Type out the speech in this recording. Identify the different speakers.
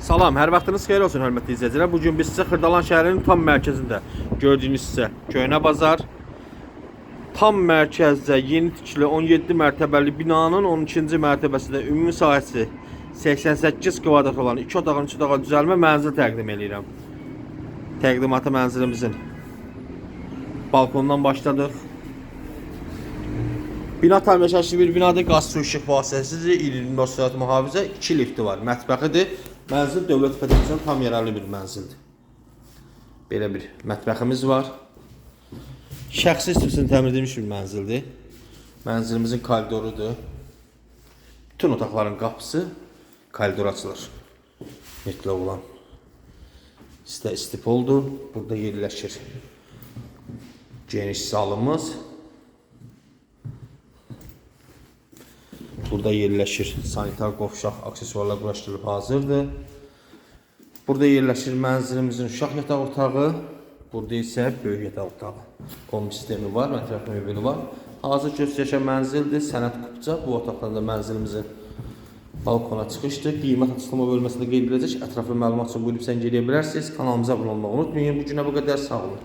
Speaker 1: Salam, hər vaxtınız xeyir olsun, hörmətli izləyicilər. Bu gün biz sizə Xırdalan şəhərinin tam mərkəzində gördüyünüz hissə Köhnə Bazar, tam mərkəzdə yeni tikili 17 mərtəbəli binanın 12-ci mərtəbəsində ümumi sahəsi 88 kvadrat olan 2 otaqlı 3 otağa düzəlmə mənzil təqdim eləyirəm. Təqdimatı mənzilimizin balkondan başladıq. Bina tam yaşayışlı bir binadır. Qaz, su, işıq vasitəsiz, 24 saat mühafizə, 2 lifti var. Mətbəxidir. Mənzil dövlət ipotekasına tam yararlı bir mənzildir. Belə bir mətbəximiz var. Şəxsi istisini təmir edilmiş bir mənzildir. Mənzilimizin koridorudur. Bütün otaqların qapısı koridora açılır. Metlə olan istə istipoldur. Burada yerləşir geniş zalımız. Burada yerləşir sanitar qovşaq, aksesuarlar quraşdırılıb hazırdır. Burada yerləşir mənzilimizin uşaq yataq otağı. Burada isə böyük yataq otağı. Kombi sistemi var, mətbəx mebeli var. Hazır göstərişə mənzildir. Sənəd kupça. Bu otaqdan da mənzilimizin balkona çıxışdır. Qiymət açıqlama bölməsində qeyd ediləcək. Ətraflı məlumat üçün buyurub zəng eləyə bilərsiniz. Kanalımıza abunə olmağı unutmayın. Bu günə bu qədər. Sağ olun.